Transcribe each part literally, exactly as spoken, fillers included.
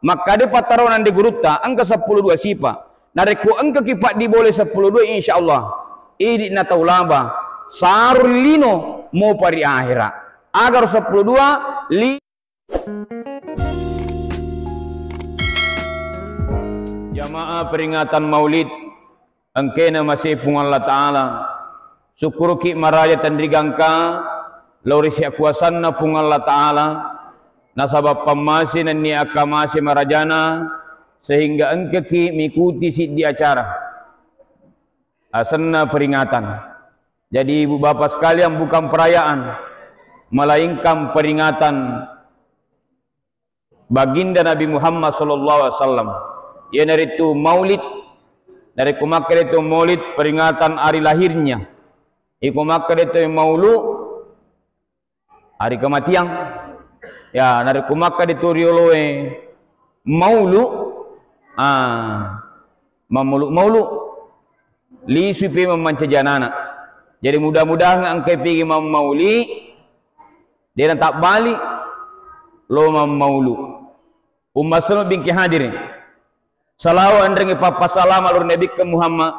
Makkeda pattarona anre gurutta, engka seppulo dua sipa. Narekko engkaki paddibolai seppulo dua, insyaallah idi na tau laba, saru ri lino, mopa ri ahera. Agaro seppulo dua, li- Jamaah peringatan Maulid, engkena masei Puang Allah Ta'ala. Sukkuruki maraja tenrigangka lao ri siakuasanna Puang Allah Ta'ala, nasaba pammase nennia akkamase marajana, sehingga engkaki mikuti siddi acara. Asenna peringatan. Jadi, Ibu Bapak sekalian, bukan perayaan, melainkan peringatan Baginda Nabi Muhammad sallallahu alaihi wasallam. Iyanaritu Maulid. Narekko makkedatu Maulid, peringatan hari lahirnya. Iko makkedatu Maulu, hari kematian. Ya, narekko makkedatu rioloe Maulu, ah, mammulu-maulu. Lisui pe mammancaji anana. Jadi, mudah-mudahan engkai pigi mammauli, de natabbali lo mammaulu. Umma seno bingki hadiri. Salawa enrengngi pappasalama lori Nabikka Muhammad,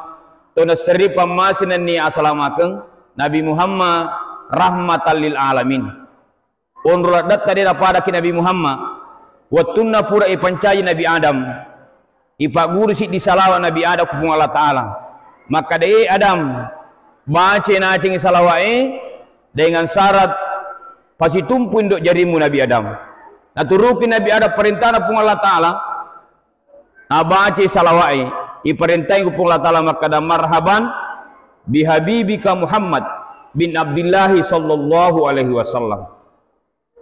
to nasserri pammase nenni asalamakeng, Nabi Muhammad rahmatan lil alamin. Onro laddatta de napadaki Nabi Muhammad, wettunna pura ipancaji Nabi Adam, ipagguru siddi salawa Nabi Adam ku Puang Allah Ta'ala. Makkeda, "E Adam, bace nacengi salawa e dengan syarat pasitumpu indo jarimmu Nabi Adam." Naturuki Nabi Adam parentana Puang Allah Ta'ala, nabace salawae, iparentai ku Puang Allah Ta'ala makkeda, "Marhaban bihabibika Muhammad bin Abdillahi sallallahu alaihi wasallam."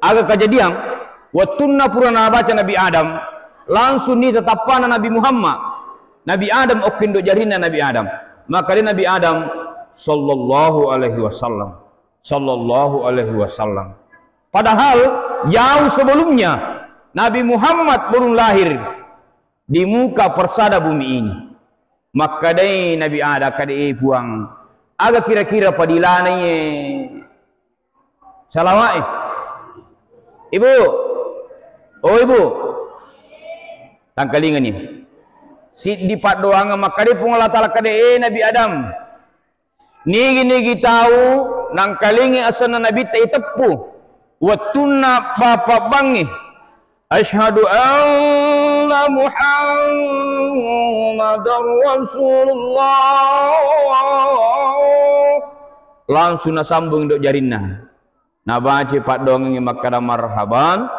Aga kejadian, wettunna pura nabaca Nabi Adam, langsung ni tatappana Nabi Muhammad. Nabi Adam okkindo jarinna Nabi Adam. Makkeda Nabi Adam sallallahu alaihi wasallam. Sallallahu alaihi wasallam. Padahal jauh sebelumnya Nabi Muhammad belum lahir di muka persada bumi ini. Makkedai Nabi Adam, "Kade e Puang, aga kira-kira padilana ye salawat e?" Ibu, oh Ibu, tangkalingani. Siddi paddoangeng makkeda Puang Allah Ta'ala, "Kade e Nabi Adam, nigi-nigi tau nangkalingi asenna Nabitta iteppu wettunna bapa bangngi, 'Asyhadu anna Muhammadar Rasulullah.'" Langsung nasambung indo jarinna. Nabaca paddoangengnge makkeda, "Marhaban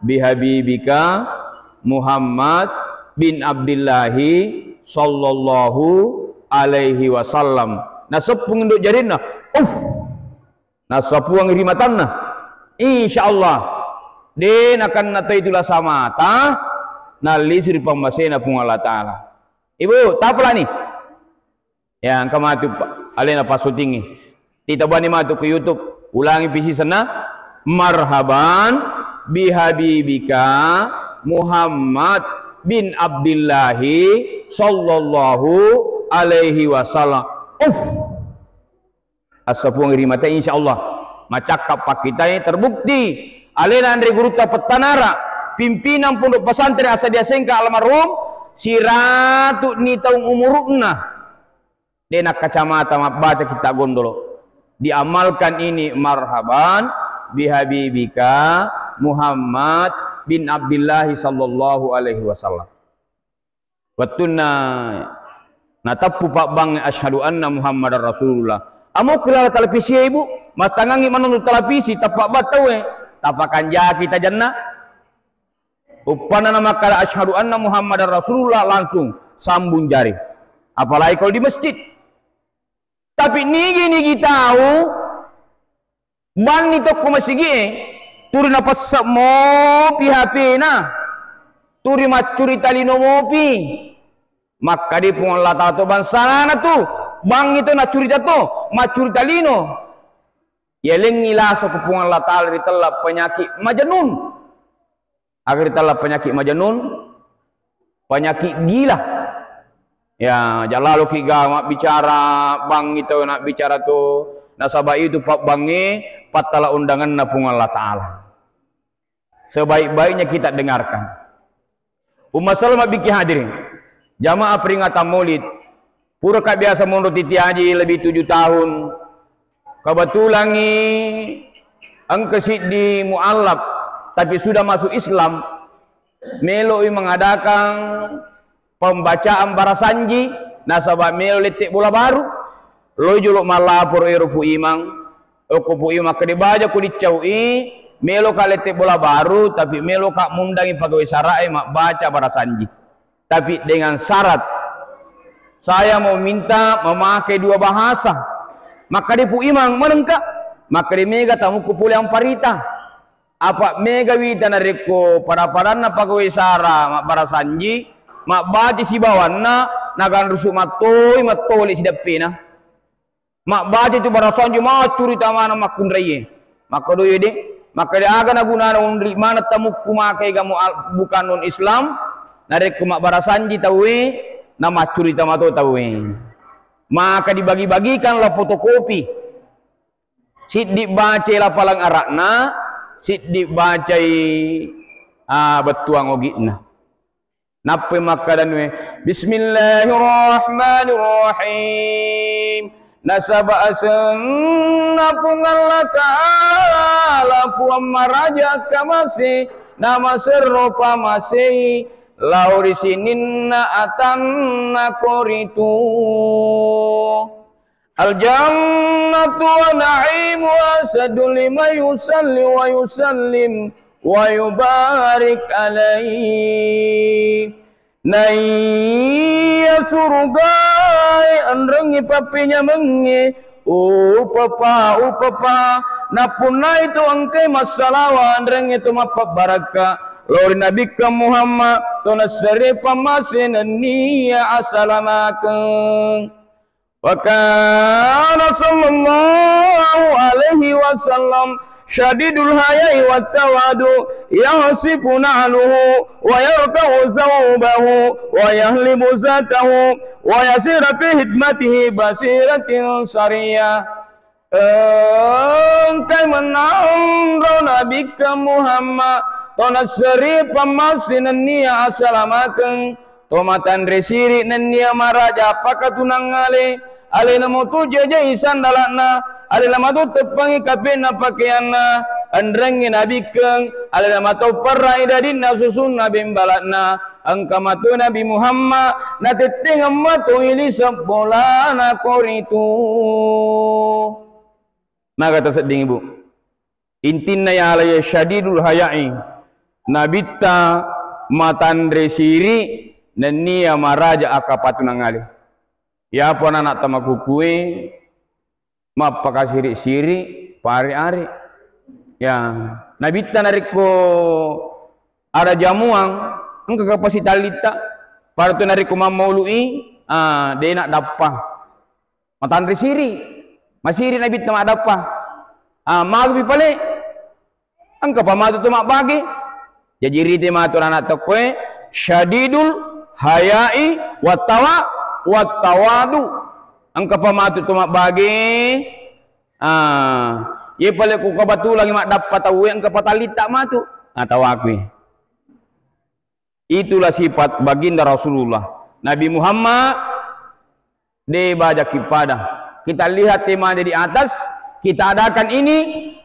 bihabibika Muhammad bin Abdillahi sallallahu alaihi wasallam." Naseppung indo jarinna. Uff. Nasapuang ri matanna. Insya Allah de nakenna toi tu lasa mata, nallisu ri pammasena Puang Allah Ta'ala. Ibu, tapalani. Ya, engka matu pa-, alena passutingi. Titabani matu ku YouTube, ulangi pisi senna, "Marhaban bihabibika Muhammad bin Abdillahi sallallahu alaihi wasallam." Uff. Assapuang ri mata, insya Allah. Macakka pakkitai terbukti. Alena anre gurutta pettanara, pimpinan pondok pesantren asa diasengka almarhum, siratu ni taung umuru'na. De nakkacamata mabbaca kitta gondolo. Diamalkan ini, "Marhaban bihabibika Muhammad bin Abdillahi sallallahu alaihi wasallam." Wettunna nateppu pabbangnge, "Asyhadu anna Muhammadar Rasulullah." Amo ku laleng televisi e, Ibu, mastangangngi manonton televisi, tappa battau e, tapakanjaki tajenna. Uppanna namakkada, "Asyhadu anna Muhammadar Rasulullah," langsung sambung jari. Apalagi kalau di masjid. Tapi nigi-nigi tau banni tokko masigi'e, turi napesse mopi H P-na, turi maccurita lino mopi. Makkadi Puang Allah Ta'ala to bangsanana tu, bangngi to naccurita to, maccurita lino. Yalengngi laso ku Puang Allah Ta'ala ritella penyakit majnun. Aga ritella penyakit majnun, penyakit gila. Ya, aja laloki ga mabbicara bangngi tau nabbicara to, nasaba itu pabbangnge pattala undanganna Puang Allah Ta'ala. Sebaik-baiknya kita dengarkan. Umma salama biki hadirin. Jamaah peringatan Maulid. Puraka biasa monro titi haji lebih tujuh tahun. Kebetulangi engka siddi muallaf, tapi sudah masuk Islam. Meloi mengadakan pembacaan barasanji, nasaba melo lette bola baru. Loi jolo mallaporo ero Pu Imang. Okko Pu Imang, makkeda baja ku diccau'i, meloka lette bola baru, tapi meloka mundangi pegawai sara'e mabbaca barasanji. Tapi dengan syarat, saya mau minta memakai dua bahasa. Makkeda Pu Imang, manengka? Makkeda mega tamukku pole amparita. Apa mega wita narekko pada-padanna pegawai sara mabbarasanji, mabbaca sibawanna, naganrusu mattoi, mattole sideppena. Mabbaca tu barasanji maccurita maneng makkunraie. Makkedoi de, makkeda aga nagunana unri maneng tamukku makai gamu al-, bukan non Islam, narekko mabbarasanji tauwe, namaccurita mato tauwe. Maka dibagi-bagikanlah fotokopi. Siddi bacai lapalang ara'na, siddi bacai, ah, bettuang ogi'na. Nappai makkadanue, "Bismillahirrahmanirrahim. Nasaba asenna Puang Allah Ta'ala, Puang Maraja Kamase, Namaserro Pamasei, lao ri sininna atanna koritu." Al-jannatu wa na'imuha asyaddu liman yusalli wa yusallim wa yubarik alaihi. Naiya surugae enrengngi pappenyamengnge, upapa, upapa, nappunnai tu engkai massalawa enrengnge tu mappabbarakka lao ri Nabikka Muhammad, to nassere pammase nenniya asalamakeng. Wa kana sallallahu alaihi wasallam syadidul haya'i wat tawadu, yakhsifu na'luhu wa yarka'u thawbahu wa yahlibu zatahu wa yasiru fi hidmatihi basiratin sariyah. Engkai mennang ro Nabikka Muhammad, to nasseri pammase nenniya asalamakeng, to matanre siri nenniya maraja pakkatunang ale, alena moto jajai sandala'na, alena mato teppangi kape'na pakeanna, enrengngi Nabikkeng, alena mato perrai dadinna susunna bembala'na, engka mato Nabi Muhammad, natettengeng mato ili sebbolana koritu. Maga tasedding, Ibu. Intinna yala iya syadidul haya'i, Nabitta matanre siri nenniya maraja akkapatunang ale. Yapo anak-anak tamakukue mappakasiri-siri pare-are. Ya, Nabitta narekko ada jamuang, engka kapasitallitta. Pada tu narekko mammaului, ah, dena dappa. Matanre siri, masiri Nabitta maddappa. Ah, magupi pale, engka pa matu to mabbage. Jaji rite matu anak tokkoe, syadidul haya'i wattawa, wattawadu. Engka pa matu to mabbage. Ah, ye pale ku kebetulan maddappa tauwe, engka pa tallitta matu. Ah, tawakui. Itulah sifat baginda Rasulullah. Nabi Muhammad, de bajaki pada. Kita lihat tema di atas, kita adakan ini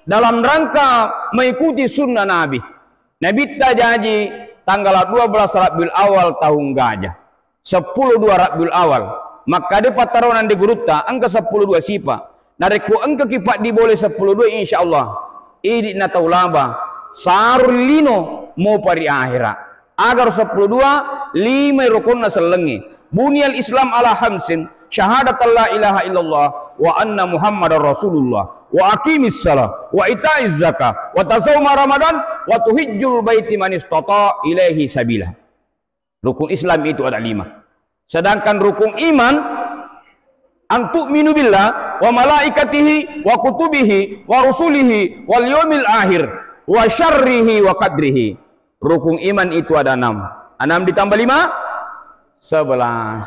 dalam rangka mengikuti sunnah Nabi. Nabitta jaji tanggal dua belas Rabiul Awal tahun gajah. Seppulo dua Rabiul Awal. Makkade pattarona di gurutta, engka seppulo dua sipa. Narekko engkaki paddi bole seppulo dua, insyaallah idi'na tau laba, sarul lino mopa ri ahera. Agar seppulo dua, lima rukonna sellengnge. Buniyal Islam ala hamsin, syahadat la ilaha illallah, wa anna Muhammadar Rasulullah, wa aqimis salah, wa itaiz zakah, wa tasawma Ramadan, wa tuhijjul baiti man istata ilaihi sabila. Rukun Islam itu ada lima. Sedangkan rukun iman, antu'minu billah wa malaikatihi wa kutubihi wa rusulihi wal yaumil akhir wa syarrihi wa qadrihi. Rukun iman itu ada enam. Enam ditambah lima? Sebelas.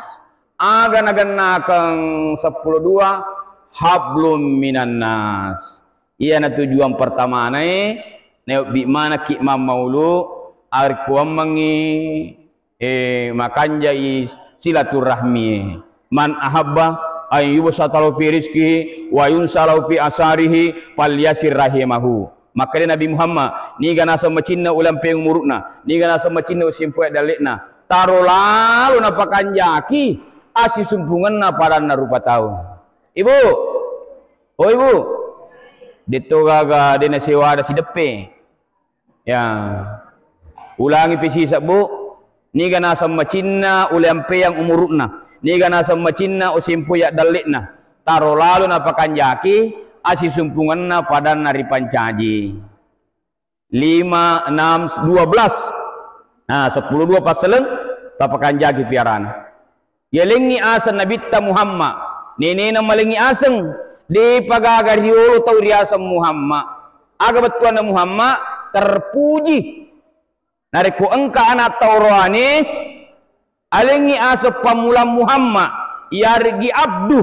Aga nagennakeng seppulo dua? Hablum minan nas. Iyana tujuan pertamanae, naobbi manakki mammaulu, arekkuammengngi Eh, makanjai silaturahmi. Man ahabba an yubsata lahu fi rizqihi wa yunsa lahu fi asarihi falyasir rahimahu. Makkeda Nabi Muhammad, niga naseng macinna ulampe umuru'na, niga naseng macinna usimpoe dalle'na, taro lalo napakanjaki asisumpungenna padanna rupa tau. Ibu, oh ibu, detto gaga dena sewada sideppe. Ya. Ulangi pi sisebbu, niga naseng macinna ulampeang umuru'na, niga naseng macinna usimpoe dalle'na, taro lalo napakanjaki asisumpungenna padanna ripancaji. Lima, enam, dua belas. Nah, seppulo dua passaleng tapakanjaki piarana. Yalengngi aseng Nabitta Muhammad, nenena malengngi aseng, depa gaga riolo tau riaseng Muhammad. Aga bettuanna Muhammad? Terpuji. Narekko engka ana' tau oroane, alengngi aseng pammulang Muhammad, yareggi Abdu.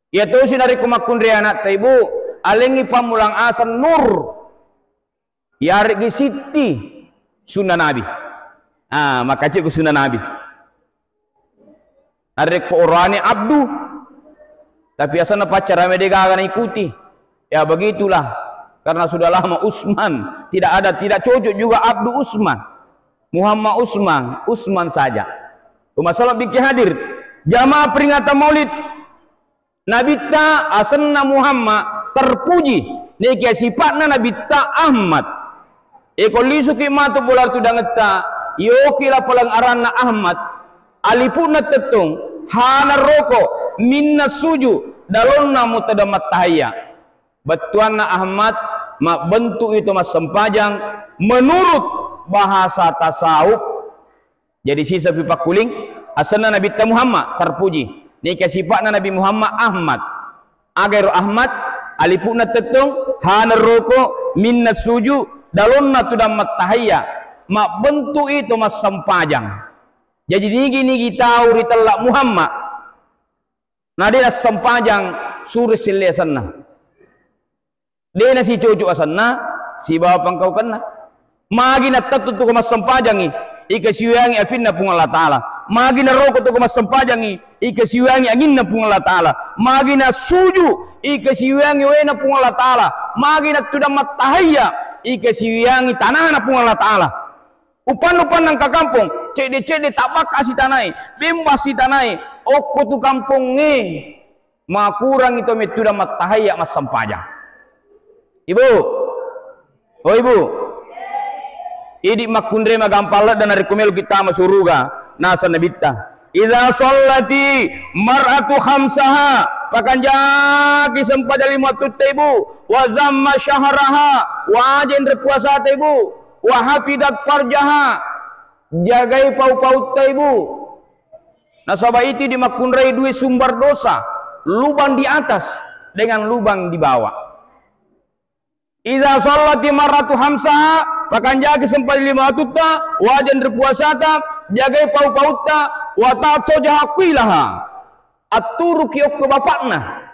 Iya tosi narekko makkunrai ana'ta, Ibu, alengngi pammulang aseng Nur. Yareggi Sitti, sunna Nabi. Ah, makkaci ku sunna Nabi. Narekko oroane Abdu, tapi asenna paccarame degaga naikuti. Ya begitulah, karena sudah lama Usman, tidak ada, tidak cocok juga Abdu Usman. Muhammad Usman, Usman saja. Masalah bikin hadir. Jamaah peringatan Maulid, Nabitta asenna Muhammad terpuji, nekia sipa'na Nabitta Ahmad. Eko lisuki matu bola tudangetta, yoki lapaleng aranna Ahmad, alipu'na tettong, hana roko, minna suju, dalonna mutadammat tahayya. Bettuanna Ahmad, mabbentuk itu massempajang menurut bahasa tasawuf. Jadi sisepi pakkuling, asenna Nabitta Muhammad, terpuji. Nika sipa'na Nabi Muhammad Ahmad. Aga ero Ahmad, alipu'na tettong, hana roko, minna suju, dalonna tudang mattahayya, mabbentuk itu massempajang. Jadi nigi-nigi tau ritella Muhammad, na de nassempajang, sure selle asenna. De nasicoco asenna sibawa pangkaukenna. Magi nattettu tu ko massempajangngi, ika siwiangi afinna Puang Allah Ta'ala. Magi naroko tu ko massempajangngi, ika siwiangi anginna Puang Allah Ta'ala. Magi nasuju, ika siwiangi wena Puang Allah Ta'ala. Magi nattudang mattahayya, ika siwiangi tanana Puang Allah Ta'ala. Upanna-upanna engka kampong, cedde-cedde tabbakka sitanai, bemba sitanai, okko tu kampongnge. Makurangi to mettudang mattahayya massempajang. Ibu, oh ibu, idi makkunrai magampang ledda narekko melo kita masuruga, naseng Nabitta. Idza shallati mar'atu khamsaha, pakanjaki sempajang lima wattutta ibu, wa zamma syahraha, wajenre puasata ibu, wa hafidat farjaha, jagai pau-pautta ibu. Nasaba itu dimakkunrai dua sumber dosa, lubang di atas dengan lubang di bawah. Idza shallati mar'atu khamsaha, pakanjaki sempajang lima wattutta, wajenre puasata, jagai pau-pautta, wa ta'at zaujaha wa aqilaha. Atturuki okko bapakna.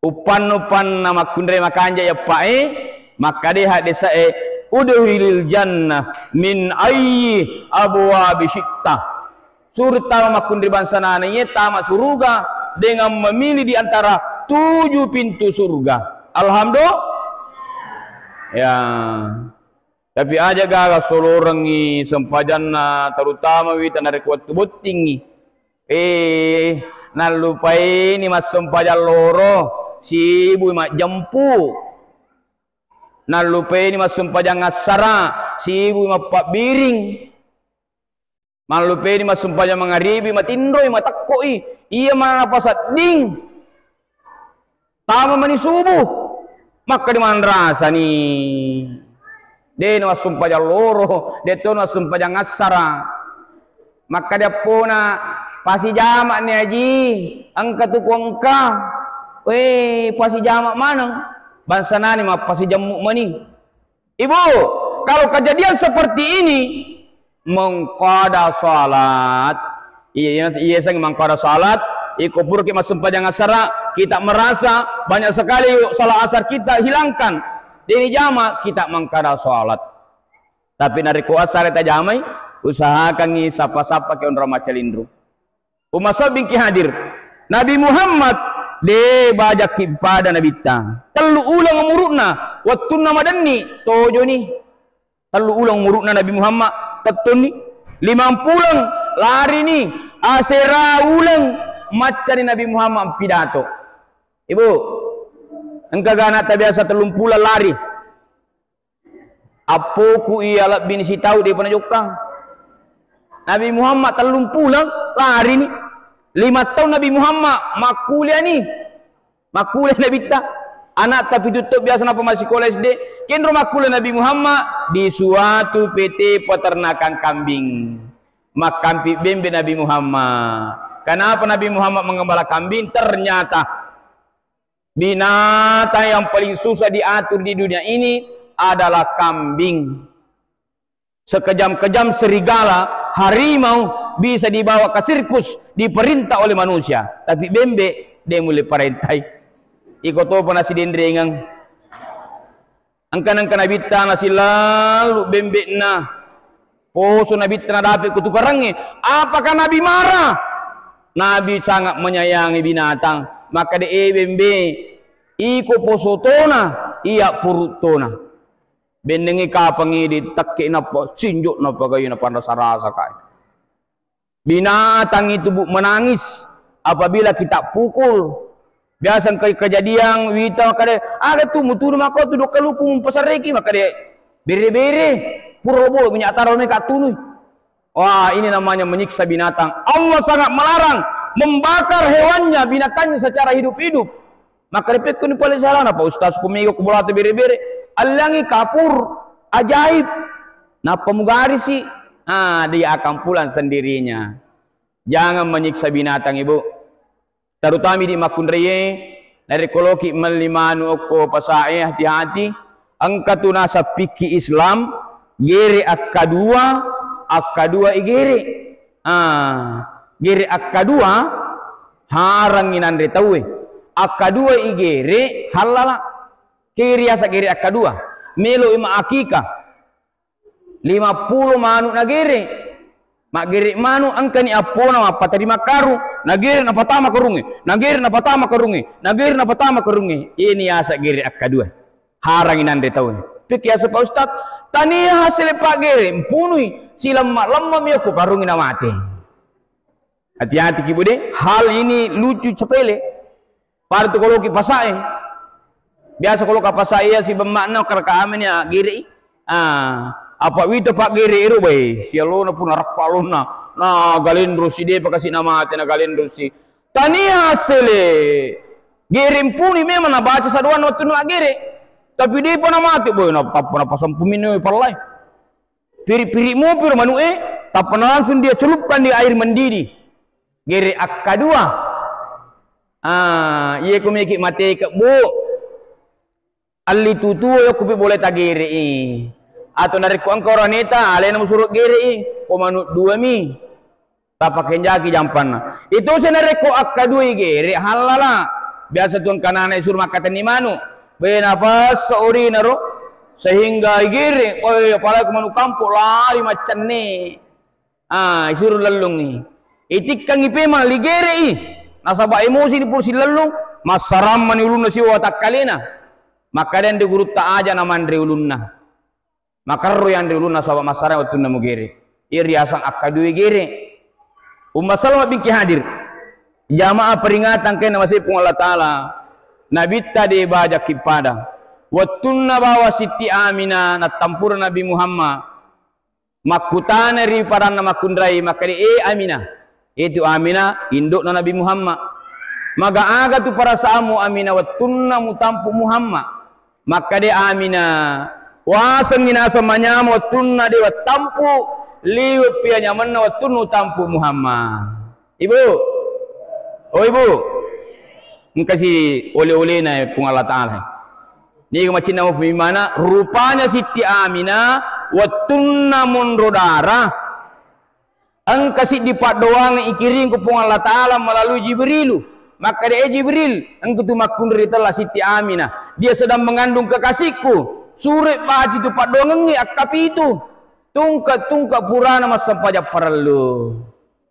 Upanna-upanna makkunrai makanja eppa e, makkade haddesa e, udkhilil jannah min ayyi abwabi syi'ta. Suri tama makkunrai bangsa nana iye tama suruga dengan memilih di antara tujuh pintu surga. Alhamdulillah. Ya. Tapi aja gaga solorengngi sempajanna, terutama wita narekko wettu bottingngi. Eh, nallupaini massempajang loro, sibui majjempu. Nallupaini massempajang assara, sibui mappabbiring. Mallupeni massempajang mangaribi, matinroi, matekkoi. Iya manapa sedding. Tama mani subuh. Makkeda manrasani. De na massempajang loro, de to na massempajang assara. Makkeda appona, pasijama ni Aji, engka tu ku engka. Weh, pasijama maneng. Bangsa nani mappasijemmu mani. Ibu, kalau kejadian seperti ini, mengqada salat. Iya, iya, iya, sang mengqada salat, iko puraki massempajang asara, kita merasa banyak sekali salat asar kita hilangkan. Deni jama, kita mengqada salat. Tapi narekko asar tajamai, Usahakangngi sappa-sappa ke onrong maccalinru. Umma sabbingki hadir. Nabi Muhammad de bajakki pada nabitta. Tellu uleng umuru'na, wettunna madenni tojoni. Tellu uleng umuru'na Nabi Muhammad, tettonni. Limampuleng larini, asera uleng maccani Nabi Muhammad pidato. Ibu, engka ga anakta biasa tellumpuleng lari? Appoku iya lebbini sitau depa najokkang. Nabi Muhammad tellumpuleng larini. Lima taung Nabi Muhammad makkuliani. Makkulia nabitta. Anakta pitu to biasa napa masikola S D. Kenro makkulia Nabi Muhammad di suatu P T peternakan kambing. Makkampi bembe Nabi Muhammad. Kenapa Nabi Muhammad menggembala kambing? Ternyata binatang yang paling susah diatur di dunia ini adalah kambing. Sekejam-kejam serigala, harimau bisa dibawa ke sirkus, diperintah oleh manusia. Tapi bembe, de mulle parentai. Iko topa nasidenrengeng. Engka-engka nabitta nasilalu bembe'na. Poso nabitta nadapi kutukarangnge. Apakah Nabi marah? Nabi sangat menyayangi binatang. Maka de, eh, bembe, iko poso tona, iya puru tona. Bennengngi kapang idi tekke nappa sinjo nappa gayu nappa rasa-rasa kai. Binatang itu, Bu, menangis apabila kita pukul. Biasa engka kejadian wita makkeda, "Aga tu mutunu mako tu dokka luku mumpasareki?" Makkeda, "Bere-bere, pura bolo minyak taro meka tunui." Wah, ini namanya menyiksa binatang. Allah sangat melarang membakar hewannya, binatangnya secara hidup-hidup. Makkeda, "Pekko ni pale salana, Pak Ustaz, ku mega ku bolata bere-bere." Alliangi kapur, ajaib. Nappa mugarisi. Ah, dia akan pulang sendirinya. Jangan menyiksa binatang, Ibu. Terutama di makkunraie, narekko loki melli manu okko pasae, hati-hati. Engka tu naseng fikih Islam, gere akkadua, akkadua igere. Ah, gere akkadua, harangngi nanre tauwe. Akkadua igere, hallala. Ke riaseng gere akkadua. Melo ima akika. Lima pulo manu nagere. Maggere manu engkani appona mappatarima karung. Nagere napatama karungnge. Nagere napatama karungnge. Nagere napatama karungnge. Ini yaseng gere akkadua. Harangngi nanre tauwe. Pekki yaseng Pak Ustaz. Tania hasele paggere. Mpunui. Silemma-lemma mi okko karungnge namate. Hati-hati ki, Bu, de. Hal ini lucu, sepele. Pada tu koloki pasae. Biasa koloka pasae iya sibemmakna, karaka ameni, ah, gere i. Ah, apa wita paggere ero, bae, sialona puna rappa alonna. Na galendro si, depa kasi namate, na galendro si. Tania sele. Gere mpuni memang nabaca sadoanna wettunna maggere. Tapi depa namate, boy, na tappa napasempu minno pallai. Piri-piri mopi ro manu'e, tappa langsung dia celupkan di air mendidih. Gere akkadua. Ah, iye ko meki mate kebbu. Alli tutu yokku pi boleh tagere i. Atau narekko engka oraneta, alena musuro gere i. Ko manu dua mi. Tapakkenjaki jampanna. Itu se narekko akkadui gere hallala. Biasa tu engka nana isuro makkatenni manu. Bena passa orina ro. Sehingga igere, oi, apalagi manu kampo lari maccenne. Ah, isuro lellungngi. Itikkangngi pemang ligerei. Nasaba emosi ni pura sillellung, massarammani ulunna sibawa watakkalena. Makkeda anre gurutta, aja namanre ulunna. Makerro yanre ulunna saba massarang wettunna mugere. Iya riaseng akkadui gere. Umma Salma bingki hadir. Jamaah peringatan kena masih Puang Allah Ta'ala. Nabitta de bajakki pada. Wettunna bawa Sitti Aminah nattampura Nabi Muhammad. Makkutana ri padanna makkunrai, makkeda, "Eh, Aminah." Itu Aminah, indokna Nabi Muhammad. "Maga-aga tu perasaanmu, Aminah, wettunna mutampu Muhammad?" Makkeda Aminah, "Wasengngi naseng manyameng wettunna de wattampu, liweppi anyamenna wettunna utampu Muhammad." Ibu, oh, Ibu, engkasi ole-olena Puang Allah Ta'ala. Niga macinna mupimana, rupanya Sitti Aminah wettunna monro darah, engka siddi paddoangeng ikiringku Puang Allah Ta'ala melalui Jibrilu. Makkeda, "Eh Jibril, engka tu makkunrai ri tella Sitti Aminah. Dia sedang mengandung kekasihku. Sure baci tu paddoangengnge akkapitu." tungke-tungke purana massempajang parellu.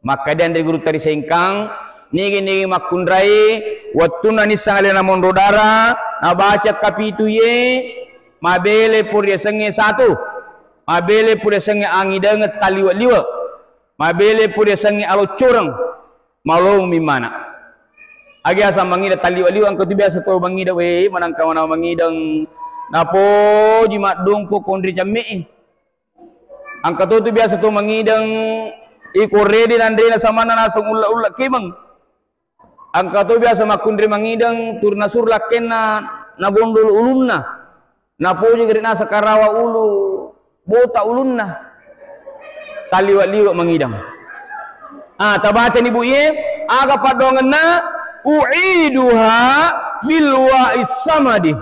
Makkeda anre gurutta ri Sengkang, nigi-nigi makkunrai, wettunna nisseng alena monro dara, nabaca kapitu ye, mabele pura yasengnge satu, mabele pura yasengnge angidengeng taliwe-liwe, mabele pura yasengnge aloccoreng, malomumi mana. Agi asang mangideng taliwe-liwe, engka tu biasa to mangideng, we, manengka mana mangideng, napoji maddongko konri camme'i. Engka to tu biasa to mangideng, iko rede nanrena samanna naseng ulle-ulle kemeng. Engka to biasa makkunrai mangideng, turna suru lakkenna nagondol ulunna. Napoji gari naseng karawa ulu, bota ulunna. Taliwe-liwe mangideng. Ah, tabacani, Bu, ye, aga paddoangenna, u'iduha bil wa'is samadi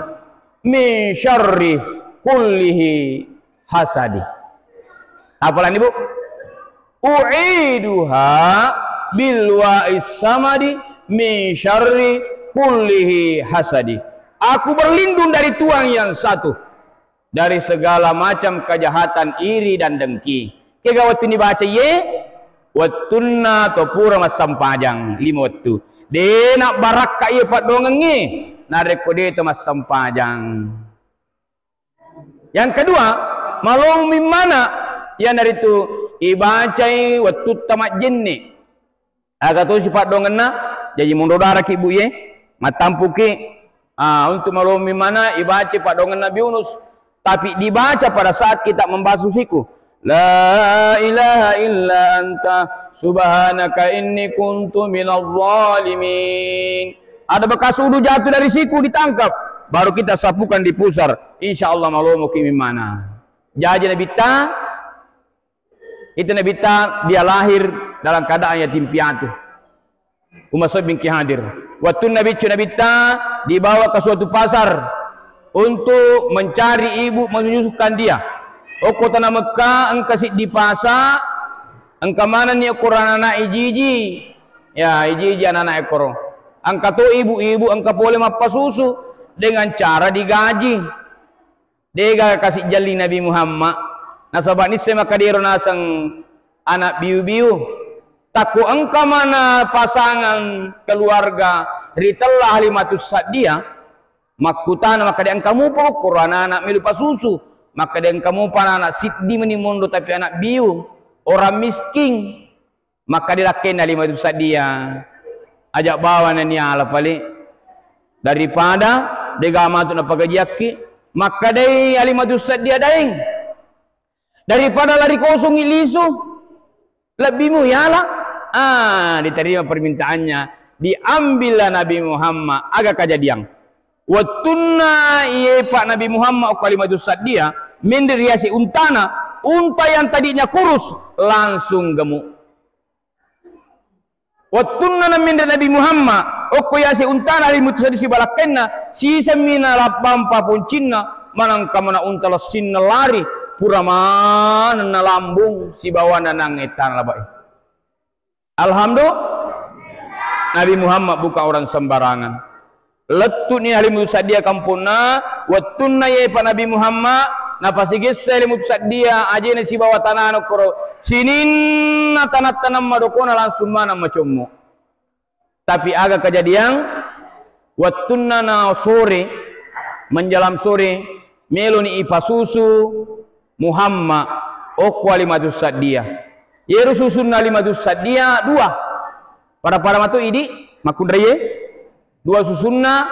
min syarri kullihi hasadi. Apa lani, Bu? U'iduha bil wa'is samadi min syarri kullihi hasadi. Aku berlindung dari Tuhan yang satu, dari segala macam kejahatan, iri dan dengki. Kega wettu nibaca ye? Wettunna to pura massempajang lima wettu. De nabbarakka iye paddoangengnge narekko de to massempajang. Yang kedua, malomumi mana, iyanaritu ibacai wettutta majjenne. Aga tosi paddoangenna, jaji monro daraki, Bu, ye, mattampuki, ah, untuk malomumi mana ibacai paddoangenna Nabi Yunus, tapi dibaca pada saat kita membasuh siku. La ilaha illa anta subhanaka inni kuntu minadh dhalimin. Ada bekas udu jatuh dari siku, ditangkap, baru kita sapukan di pusar. Insya Allah malomoki mimana. Jaji Nabitta, itu Nabitta dia lahir dalam keadaan yatim piatu. Umma Sobbing ki hadir. Waktu Nabi cu Nabitta dibawa ke suatu pasar untuk mencari ibu menyusukan dia. Okko tana Mekka engka siddi pasa, engka manenni okko anak-anak iji-iji. Ya, iji-iji anak-anak ekkoro. Engka to ibu-ibu engka pole mappasusu dengan cara digaji. Dega kasi jalli Nabi Muhammad. Nasaba nisse makadero naseng anak biu-biu. Takko engka mana pasangan keluarga ritella Halimatus Sa'diyah, makkutana makkeda engka mupa ukkoro anak-anak melu pasusu, makkeda engka mupa anak siddi meni monro tapi anak biu, orang miskin. Makkeda lakkenna Halimatus Sa'diyah, aja bawa naniala pale daripada dega matu napagajiakki. Makkedai Halimatus Sa'diyah, daeng, daripada lari kosongi lisu, lebbimu yala. Ah, diterima permintaannya, diambillah Nabi Muhammad. Aga kajadiang? Wettunna iyepa Nabi Muhammad okko Halimatus Sa'diyah, menre riase untana, unta yang tadinya kurus langsung gemuk. Wettunna naminre Nabi Muhammad okko yase untana Halimatus Sa'diyah sibalakkenna, sisemmi nalabbampa poncinna, manengka mana unta lessinna lari, pura maneng nalambung sibawa nanang ettana labai. Alhamdulillah, Nabi Muhammad bukan orang sembarangan. Lettu'ni Halimatus Sa'diyah kamponna, wettunna iyepa Nabi Muhammad, napasigessa Halimatus Sa'diyah ajena sibawa tanana okkoro, sininna tanattaneng madokona langsung maneng macommo. Tapi aga kajadiang? Wettunna na sore, menjelang sore, meloni ipasusu Muhammad okko Halimatus Sa'diyah. Yero susunna Halimatus Sa'diyah dua. Pada-pada matu idi makkunraiye. Dua susunna,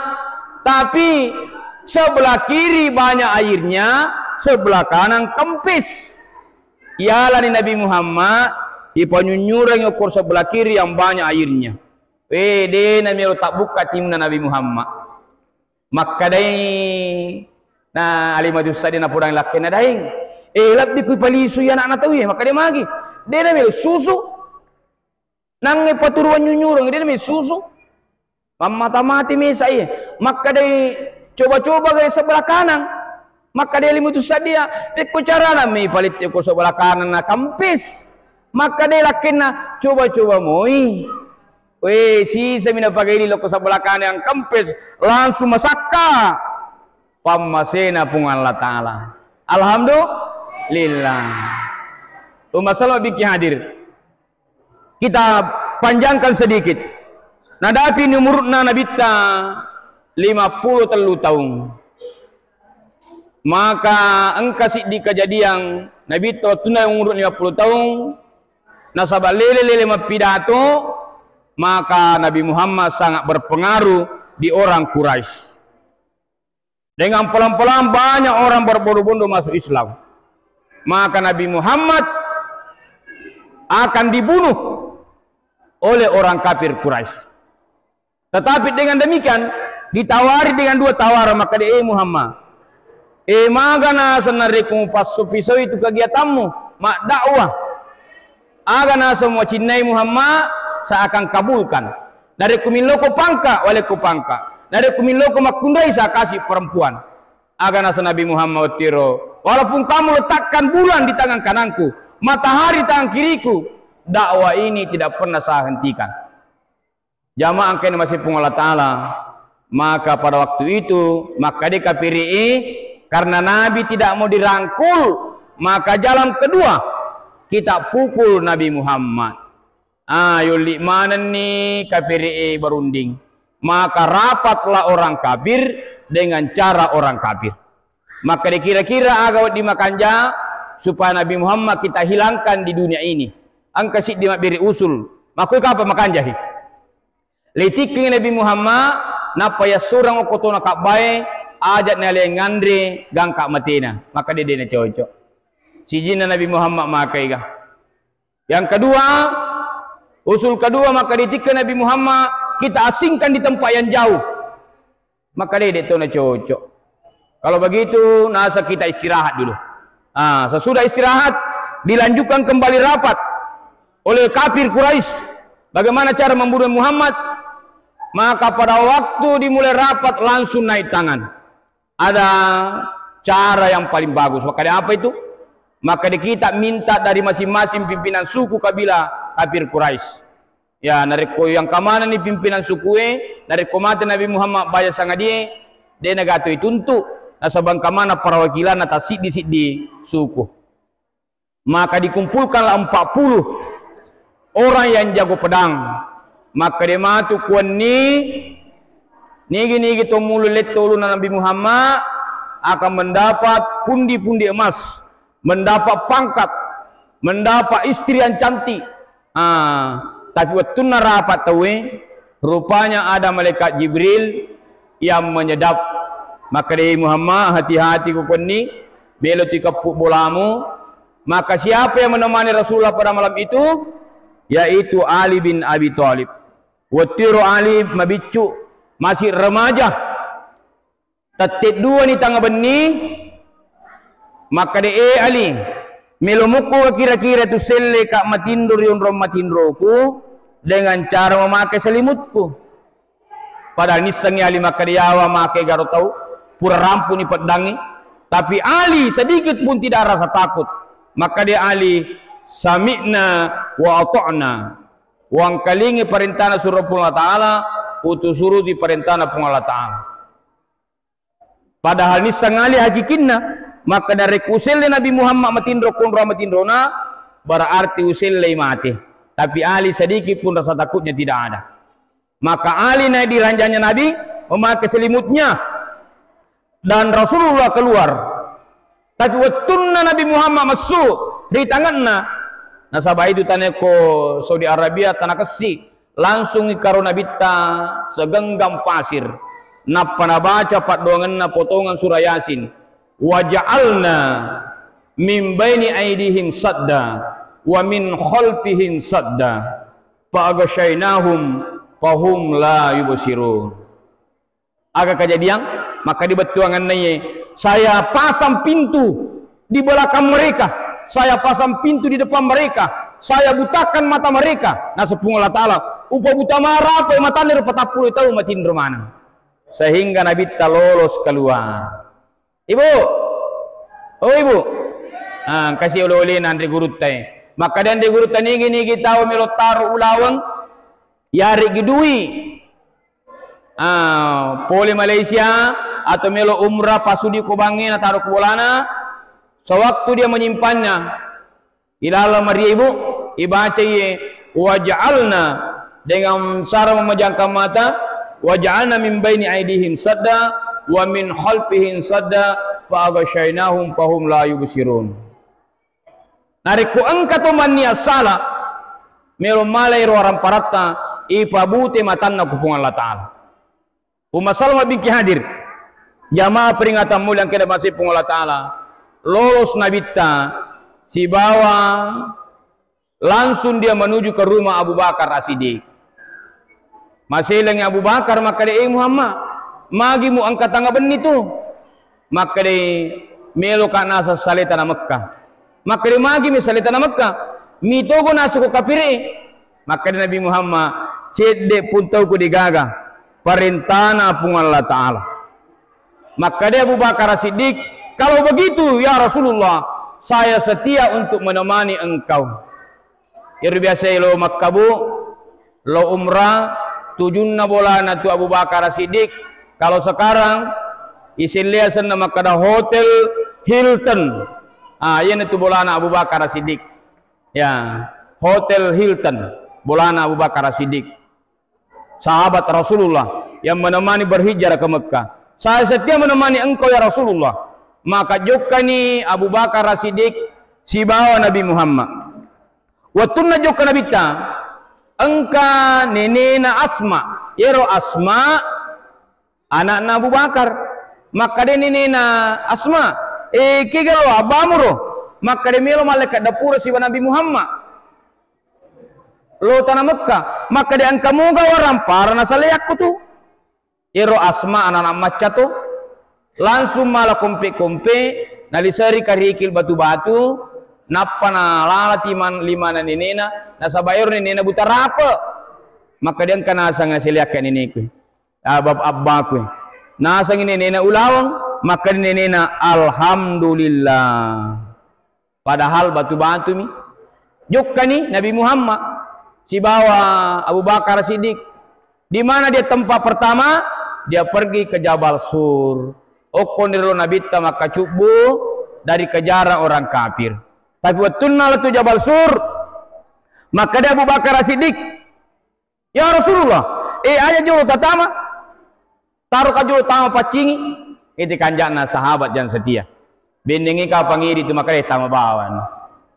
tapi sebelah kiri banyak airnya, sebelah kanan kempes. Yalani Nabi Muhammad, ipanyunyurangi okor sebelah kiri yang banyak airnya. Eh, de namiro tabbukka timna Nabi Muhammad. Makkedai na Halimatus Sa'diyah napodangi lakkenna, daeng. Eh, lebbi kui palisui anakna tauwe, makkeda magi. De namiro susu. Nangnge paturuang nyunyureng, de namiro susu. Mammata mati mesa iye. Makkedai, coba-coba gai sebelah kanan. Makkedai Halimatus Sa'diyah, pekko carana mi palitte ko sebelah kanan na kempes. Makkedai lakkenna, coba-coba moi. Weh, sisami napagaili lokko sebelah kanan yang kempes, langsung masakka. Pammasena Puang Allah Ta'ala. Alhamdulillah. Umma Salama binti Hadir. Kita panjangkan sedikit. Nadapi ni umurna Nabitta lima puluh tellu taung. Maka engka siddi kejadian, Nabitta wettunna umur lima puluh taung, nasaba lele-lele mappidato, maka Nabi Muhammad sangat berpengaruh di orang Quraisy. Dengan pelan-pelan banyak orang berbondong-bondong masuk Islam. Maka Nabi Muhammad akan dibunuh oleh orang kafir Quraisy. Tetapi dengan demikian, ditawari dengan dua tawaran, makkeda, "Eh Muhammad, eh, maga naseng narekko mupassopisoi tu kegiatanmu, maddakwah. Aga naseng muacinnai Muhammad, saya akan kabulkan. Narekko milloko pangka, walekko pangka. Narekko milloko makkunrai, saya kasih perempuan." Aga naseng Nabi Muhammad wettiro, "Walaupun kamu letakkan bulan di tangan kananku, matahari tangan kiriku, dakwah ini tidak pernah saya hentikan." Jamaah engkae namasei Puang Allah Ta'ala, maka pada waktu itu, makkeda kafiri'i, karena Nabi tidak mau dirangkul, maka jalan kedua, kita pukul Nabi Muhammad. Ah, yolli manenni kafiri'i berunding. Maka rapatlah orang kafir dengan cara orang kafir. Makkeda kira-kira aga wedding makanja supaya Nabi Muhammad kita hilangkan di dunia ini. Engka siddi mabbere usul. Makkoi kapang makanjahi? Leitikkengi Nabi Muhammad, nappa yassureng okko tona kabbae, aja naleng nganre gangka matena. Makkeda de' nacocok. Sijinna Nabi Muhammad makaiga. Yang kedua, usul kedua, makkeda itikke Nabi Muhammad, kita asingkan di tempat yang jauh. Makkeda de' to nacocok. Kalau begitu, nasa kita istirahat dulu. Ah, sesudah istirahat, dilanjutkan kembali rapat oleh kafir Quraisy. Bagaimana cara membunuh Muhammad? Maka pada waktu dimulai rapat, langsung naik tangan. Ada cara yang paling bagus. Makkeda apa itu? Makkeda kita minta dari masing-masing pimpinan suku kabilah kafir Quraisy. Ya, narekko yang kamana ni pimpinan sukue, narekko mate Nabi Muhammad baja sangadie, de' nagato ituntu, nasaba kamana perwakilanna tassiddi-siddi suku. Maka dikumpulkanlah empat puluh orang yang jago pedang. Makkeda matu kuanni, nigi-nigi to mulu letto ulunna Nabi Muhammad akan mendapat pundi-pundi emas, mendapat pangkat, mendapat istri yang cantik. Ah, tapi wettunna rapat tauwe, rupanya ada malaikat Jibril yang menyedap. Makkeda, "Muhammad, hati-hati ko konni, melo tu ikeppu bolamu." Maka siapa yang menemani Rasulullah pada malam itu? Yaitu Ali bin Abi Thalib. Wettiro Ali mabiccu, masih remaja. Tette duani tangnga benni, makkeda, "Eh Ali, melo mukku kira-kira tu selleka matinro ri onrong matinroku dengan cara memakai selimutku." Padahal nissengngi Ali makkeda, "Yawa make garo tau, pura rampuni peddangngi." Tapi Ali sedikit pun tidak rasa takut. Makkeda Ali, "Sami'na wa ata'na." Wangkalingi parentana suro Puang Allah Ta'ala, utusuruti parentana Puang Allah Ta'ala. Padahal nisseng Ali hakikinna, makkeda, "Narekko uselle Nabi Muhammad matinro konro matinrona, berarti usellei mate." Tapi Ali sedikit pun rasa takutnya tidak ada. Maka Ali naik di ranjangnya Nabi, memakai selimutnya, dan Rasulullah keluar. Tapi wettunna Nabi Muhammad messu ri tangenna, nasaba itu tanekko Saudi Arabia tana kessi, langsung ikaro Nabitta segenggam pasir, nappa nabaca paddoangenna potongan surah Yasin, "Wa ja'alna min baini aidihim sadda, wa min khalfihim sadda, fa aghsyainahum, fahum la yubsirun." Aga kejadian? Maka dibettuangenna iye, "Saya pasang pintu di belakang mereka, saya pasang pintu di depan mereka, saya butakan mata mereka." Naseng Puang Allah Ta'ala, "Upabuta marapai matanna ro patappulo taung matinro maneng." Sehingga Nabitta lolos keluar. Ibu, oh Ibu, ah, kasi oleh-oleh nanre gurutta e. Maka dan di gurutta nigi-nigi tau melo taro ulaweng, yaregi dui. Ah, pole Malaysia atau melo umrah pasudi ko bangnge nataro ko bolana, sewaktu dia menyimpannya, Ilala maria ibu, ibacai, "Waj'alna," dengan cara memejamkan mata, "Waj'alna min baini aidihim sadda, wa min khalfihim sadda, fa aghsyainahum fahum la yubsirun." Narekko engka to mannia sala, melo malai ro aramparatta, ipabute matanna ku Puang Allah Ta'ala. Umma Salamah binti Hadir, jamaah peringatan mulia engka diamasei Puang Allah Ta'ala, lolos Nabitta sibawa langsung dia menuju ke rumah Abu Bakar As-Siddiq. Maselengi Abu Bakar, makkeda, "Eh Muhammad, magi mu engka tengnga benni tu?" Makkeda, "Meloka naseng saleta na Mekka." Makkeda, "Magi mi saleta na Mekka? Mitogo naseng ko kapire?" Makkeda Nabi Muhammad, "Cedde pun tauku degaga, parentana Puang Allah Ta'ala." Makkeda Abu Bakar As-Siddiq, "Kalau begitu, ya Rasulullah, saya setia untuk menemani engkau." Iyaro biasa lo Makka, Bu, lo umrah, tujunna bolana tu Abu Bakar As-Siddiq. Kalau sekarang, isellea senna makkeda Hotel Hilton. Ah, iyana tu bolana Abu Bakar As-Siddiq. Ya, Hotel Hilton, bolana Abu Bakar As-Siddiq. Sahabat Rasulullah yang menemani berhijrah ke Mekah. "Saya setia menemani engkau, ya Rasulullah." Maka jokkani Abu Bakar As-Siddiq sibawa Nabi Muhammad. Wettunna jokka Nabitta, engka nenena Asma. Iyaro Asma anakna Abu Bakar. Makkeda nenena Asma, "Eh, kega lo abbamu ro?" Makkeda, "Melo mallekka dapura siba Nabi Muhammad lo tana Mekka." Makkeda, "Engka muga waramparang nasaleakku tu." Ero Asma anak-anak macca to, langsung mala kompe-kompe, naliseri karikil batu-batu, nappa nalala timan limana nenena, nasaba ero nenena buta rape. Makkeda, "Engka naseng seleakka neneku, abab-, abbaku." Nasengi nenena ulaweng, makkeda nenena, "Alhamdulillah." Padahal batu-batumi. Jokkani Nabi Muhammad sibawa Abu Bakar Siddiq. Di mana dia tempat pertama? Dia pergi ke Jabal Sur. Okkoniro Nabitta makkacubbu dari kejaran orang kafir. Tapi wettunna lettu Jabal Sur, makkeda Abu Bakar Siddiq, "Ya Rasulullah, eh, aja jolo tatama. Taroka jolo tama paccingi." Itu kanja'na sahabat yang setia. Bennengngi kapang idi tu makkeda, "Eh, tama bawang."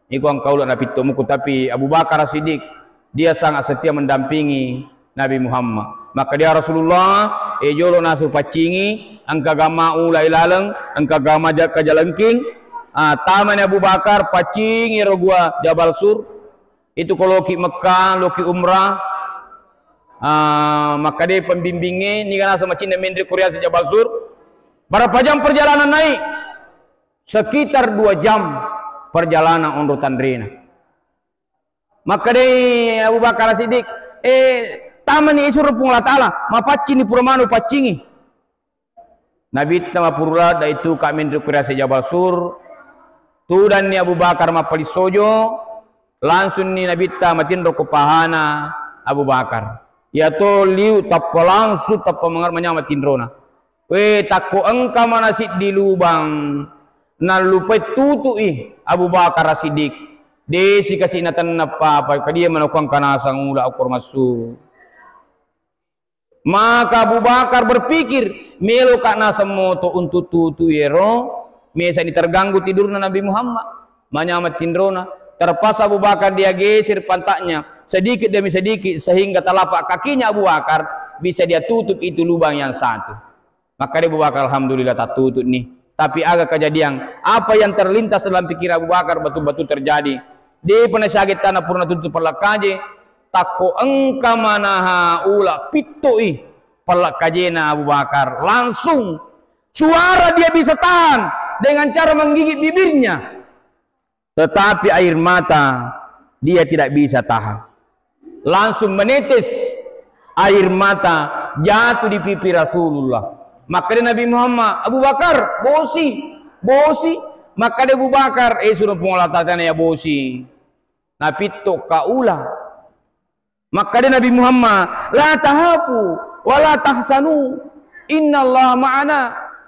Iko engka ulu napitto muku, tapi Abu Bakar Siddiq, dia sangat setia mendampingi Nabi Muhammad. Makkeda, "Ya Rasulullah, eh, jolo nasu paccingi, engka gama ula ilaleng, engka gama ja-, kajalengking." Ah, tamani Abu Bakar paccingi ro gua Jabal Sur. Itu ko loki Mekah, loki umrah, ah, makkeda pembimbingnge, niga naseng macinna menre ko riaseng Jabal Sur. Berapa jam perjalanan naik? Sekitar dua jam perjalanan onro tanrena. Makkedai Abu Bakar Siddiq, "Eh, tamani isuro Puang Allah Ta'ala, mapaccini pura manu paccingi." Nabitta mapurula daitu kami ri kurase Jabal Sur. Tudanni Abu Bakar mappalissojo, langsungni Nabitta matinro ko pahana Abu Bakar. Iyato liu tappa langsung tappa mangar-, manyama tinrona. We, takko engka mana siddi lubang nallupai tutu'i Abu Bakar Siddiq. Desi kasi natenna papa, kadia manokko engka nasang ula okor massu. Maka Abu Bakar berpikir, meloka naseng moto untuk tutu ero, mesani terganggu tidurna Nabi Muhammad. Manyameng tinrona, terpaksa Abu Bakar dia geser pantatnya sedikit demi sedikit sehingga telapak kakinya Abu Bakar bisa dia tutup itu lubang yang satu. Maka dia Abu Bakar, "Alhamdulillah, tak tutup nih." Tapi aga kejadian, apa yang terlintas dalam pikiran Abu Bakar betul-betul terjadi. Dia pernah sakit tanah pernah tutup pella kaje, takko engka manaha ula pittoi pella kajena Abu Bakar, langsung suara dia bisa tahan dengan cara menggigit bibirnya, tetapi air mata dia tidak bisa tahan. Langsung menetes air mata jatuh di pipi Rasulullah. Makkeda Nabi Muhammad, "Abu Bakar, bosi, bosi." Makkeda Abu Bakar, "Eh, suruh Puang Allah Ta'ala ya bosi." Napitto ka ula. Makkeda Nabi Muhammad, "La tahafu wa la tahsanu, innallaha ma'ana."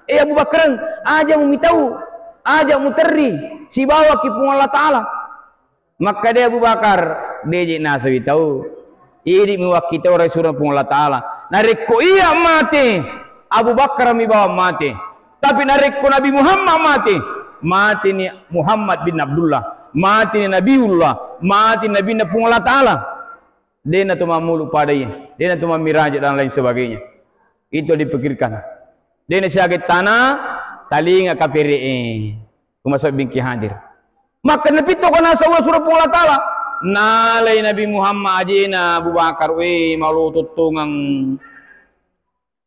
Eh Abu Bakar, aja mumitau, aja muterri, sibawaki Puang Allah Ta'ala. Makkeda Abu Bakar, "De' je' nasawi tau. Idi' mi wakkitau ri surona Puang Allah Ta'ala. Narekko iya' mate, Abu Bakar mi bawang mate. Tapi narekko Nabi Muhammad mate, mateni Muhammad bin Abdullah, mateni Nabiullah, mateni Nabinna Puang Allah Ta'ala. De' na to mammulu pada iya, de' na to mammiraja dan lain sebagainya." Itu dipikirkan. De' na siaga tana, talinga kapere'e. Umasebbingki hadir. Makkeda, "Napitto ko naseng uleng surona Puang Allah Ta'ala?" Nalai Nabi Muhammad ajena Abu Bakar, "We, maloto tongeng."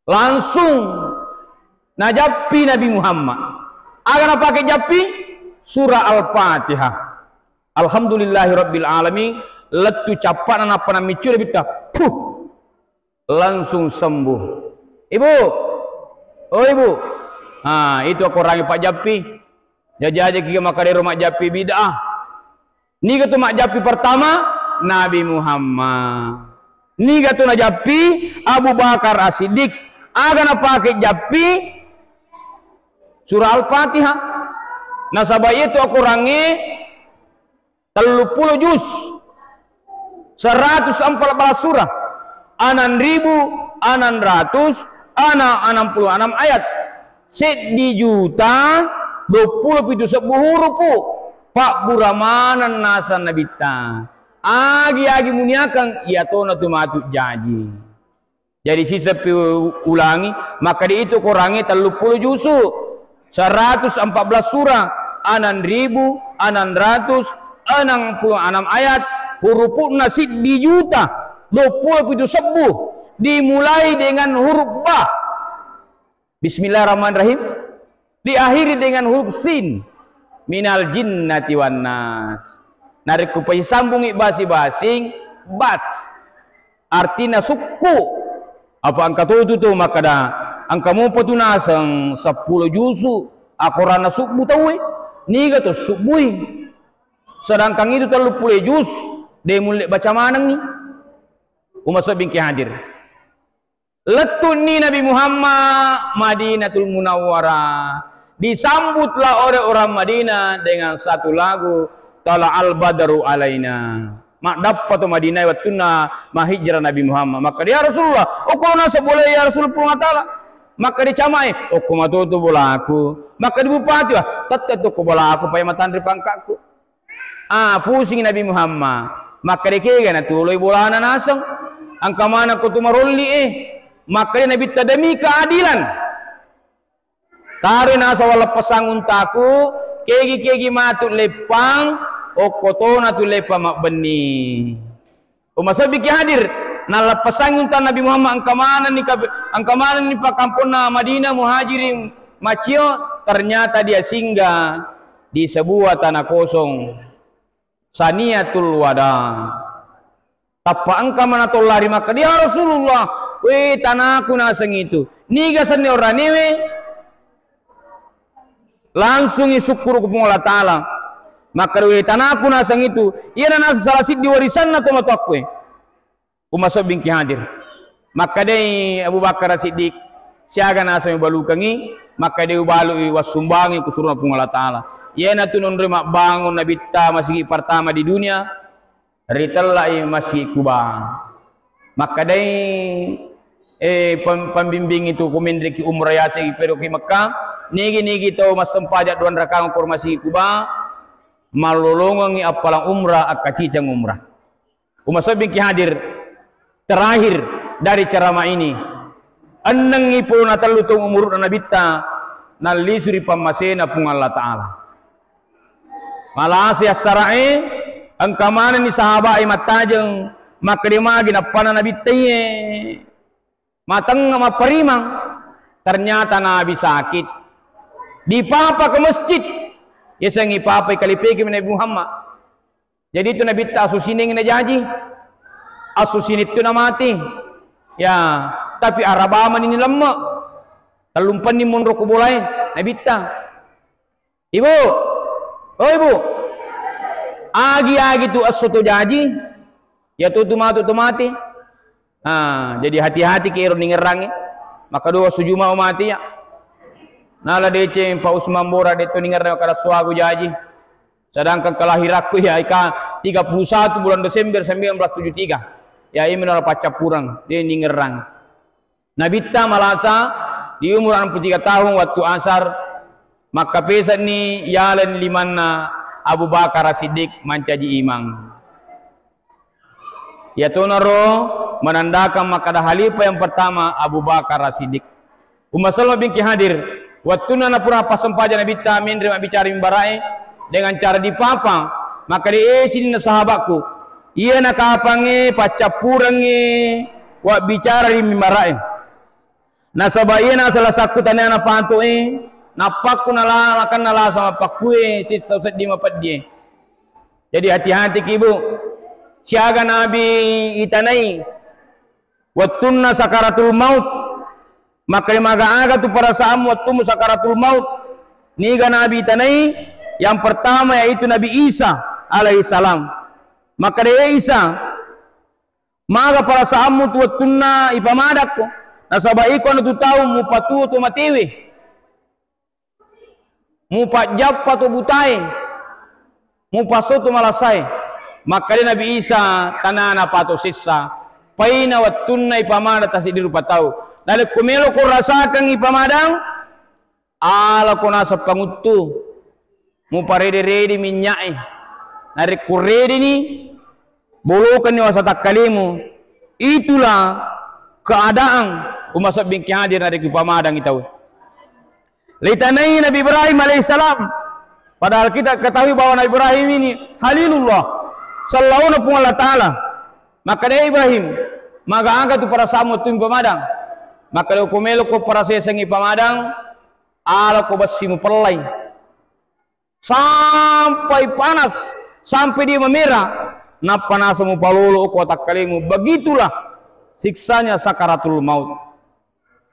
Langsung najappi Nabi Muhammad. Aga napake jappi? Surah Al-Fatihah. Alhamdulillahi Rabbil Alamin. Lettu cappa'na nappa namiccu Nabitta. Puh. Langsung sembuh. Ibu, oh ibu, ha, itu akorangi pajjappi. Jaji aja ki makkeda ero majjappi bid'ah. Niga tu majjappi pertama? Nabi Muhammad. Niga tu najappi? Abu Bakar As-Siddiq. Aga napake jappi? Surah Al-Fatihah. Nasaba itu akorangi telluppulo juz, seratus empat belas surah, enam ribu enam ratus enam puluh enam ayat, seddi juta duappulo pitu sebbu hurupu, pabbura maneng naseng Nabitta. Agi-agi muniakeng, iyatona tu matu jaji. Jadi, siseppi ulangi, makkeda itu korangnge telluppulo juzu, seratus empat belas surah, enam ribu enam ratus enam puluh enam ayat, hurupu'na siddi juta duappulo pitu sebbu, dimulai dengan huruf ba. Bismillahirrahmanirrahim. Diakhiri dengan huruf sin. Minal jinnati wan nas. Narekko paisambungi basi-basing, bats. Artina sukku. Apa engka totu tu makkeda, engka mopa tu naseng seppulo juzu, akoranna subbu tauwe. Niga to subbui. Sedangkan itu telluppulo juz, de mulle baca manengngi. Umasebbingki hadir. Lettu'ni Nabi Muhammad Madinatul Munawwarah. Disambutlah oleh orang Madinah dengan satu lagu, Tala'al Badru Alaina. Maddappa to Madinah wettunna mahijrah Nabi Muhammad. Makkeda, "Ya Rasulullah, okko naseng bola ya Rasul Puang Allah Ta'ala." Makkeda camae, "Okko matoto bolaku." Makkeda bupati, "Wah, tette tokko bolaku, paya matanre pangkakku." Ah, pusingi Nabi Muhammad. Makkeda, "Kega natuloi bolana naseng? Engka maneng ko tu marolli e." Makkeda Nabitta, "Demi keadilan, taroi naseng walleppesang untaku, kegi-kegi matu leppang, okko tona tu leppang mabbenni." Umasebbiki hadir, nalleppesang unta Nabi Muhammad, engka manenni kab-, engka manenni pakkamponna Madinah Muhajirin macio, ternyata dia singgah di sebuah tanah kosong. Saniyatul Wada. Tappa engka mana to lari makkeda, "Ya Rasulullah, we tanaku naseng itu. Niga senni oranewe?" Langsungi sukkuru ku Puang Allah Ta'ala. Makkeda, "We tanaku naseng itu, iyana naseng salah siddi warisanna to matoakku e." Umasebbingki hadir. Makkedai Abu Bakar Siddiq, "Siaga naseng ubalukengngi?" Makkedai, "Ubalu'i wassumbangi ku surona Puang Allah Ta'ala." Iyanatu nonroi mabbangun Nabitta masigi pertama di dunia, ritellai Masjid Quba. Makkedai, eh, pem-, pembimbing itu, "Kumenreki umrah yaseng pedoki Mekah, nigi-nigi tau massempajang duang rakaat ko Masjid Quba, mallolongengngi appalang umrah, akkaciceng umrah." Umasebbingki hadir, terakhir dari ceramah ini, ennengngi pulona tellu taung umuru'na Nabitta, nallisu ri pammasena Puang Allah Ta'ala. Malase assara'e, engka manenni sahaba'e mattajeng, makkeda magi nappana Nabitta iye. Matengnga mapparimang, ternyata Nabi sakit. Dipapa ke masjid, yasengngi papai kalipeki Nabi Muhammad. Jadi itu Nabitta asu sining najaji, asu sinittu namati. Ya, tapi arabamani ni lemme. Tellumpenni monro ku bolae Nabitta. Ibu, oh ibu, agi-agi tu esso to jaji, ya tu, tu matu to mati. Ah, jadi hati-hati ki ero ningerrangi. Maka dua sujuma mati ya. Nala deceng Pak Usman Bora de to ningerrang kada suagu jaji. Sedangkan kelahirakku ya ika tiga puluh satu bulan Desember sembilan belas tujuh tiga. Ya, ini menara paccappureng, dia ningerang. Nabitta malasa di umur enam puluh tiga tahun, wattu asar, makkapesanni yaleng limanna Abu Bakar Siddiq mancaji imang. Iyatonaro menandakan makkada khalifah yang pertama Abu Bakar Siddiq. Umma Salma bingki hadir, wattunna napura passempajang Nabitta menre mabbicara mimbara'e dengan cara dipapa, makkada, "Eh, sininna sahabatku, iya nakapangnge paccappurengnge wabbicara ri mimbara'e. Nasaba iya nasalasakku tania napato'e, nappakku nala-, makanna lasa mappakkue sissa seddi mapeddie." Jadi hati-hati ki, Bu. Siaga Nabi itanai wettunna sakaratul maut. Makkeda, maga-aga tu perasaanmu wettumu sakaratul maut. Niga Nabi itanai? Yang pertama yaitu Nabi Isa alaihissalam. Makkeda, "Eh Isa, maga perasaanmu tu wettunna ipamadakko? Nasaba iko anu tu tau mupatuo tu matewe, mupajjappa tu butae, mupasso tu malasae." Makkeda Nabi Isa, "Tanana pato sessa, paina wettunna ipamadang tasiddi rupa tau. Narekko meloko rasakang ipamadang, alako naseng panguttu, muparede-rede minynya'e. Narekko redeni, bolokenni wasa takkalemu." Itulah keadaan umma sebbingki hadir narekko ipamadangi tau. Leitanai Nabi Ibrahim alaihissalam. Padahal kita ketahui bahwa Nabi Ibrahim ini Khalilullah, sallauna Puang Allah Ta'ala. Makkeda, "Eh Ibrahim, maga-aga tu perasaanmu tu ipamadang?" Makkeda, "Ko meloko perasa yasengnge ipamadang, alako bessi mupellai sampai panas, sampai dia memerah, nappa naseng mupalolo ko takkalemu." Begitulah siksanya sakaratul maut.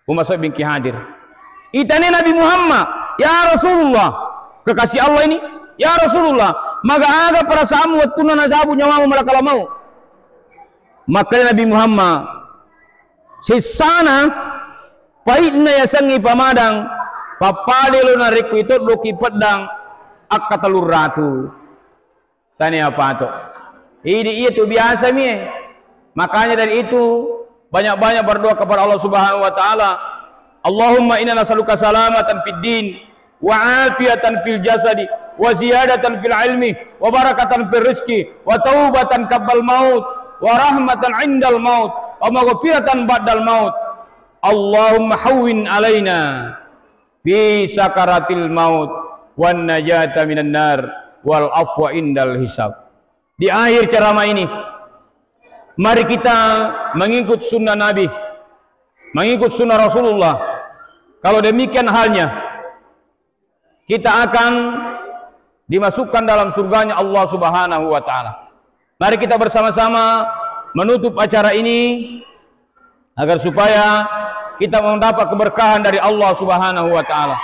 Umma sebbingki hadir. Itane Nabi Muhammad, "Ya Rasulullah, kekasih Allah ini, ya Rasulullah, maga-aga perasaanmu wettunna nacabu nyawamu malakal maut?" Makkeda Nabi Muhammad, "Sessana, paitna yasengnge ipamadang, pappada lo narekko itoddoki peddang akkatelluratu." Tania pato. Idi iya tu biasa mi. Makanya dari itu, banyak-banyak berdoa kepada Allah Subhanahu wa Ta'ala. Allahumma inna nas'aluka salamatan fid din, wa afiatan fil jasadi, wa ziyadatan fil ilmi, wa barakatan fil rizki, wa taubatan qablal maut, wa rahmatan indal maut, wa maghfiratan ba'dal maut. Allahumma hawwin alaina fi sakaratil maut, wan najata minan nar, wal afwa indal hisab. Di akhir ceramah ini, mari kita mengikut sunnah Nabi, mengikut sunnah Rasulullah. Kalau demikian halnya, kita akan dimasukkan dalam surganya Allah Subhanahu wa Ta'ala. Mari kita bersama-sama menutup acara ini agar supaya kita mendapat keberkahan dari Allah Subhanahu wa Ta'ala.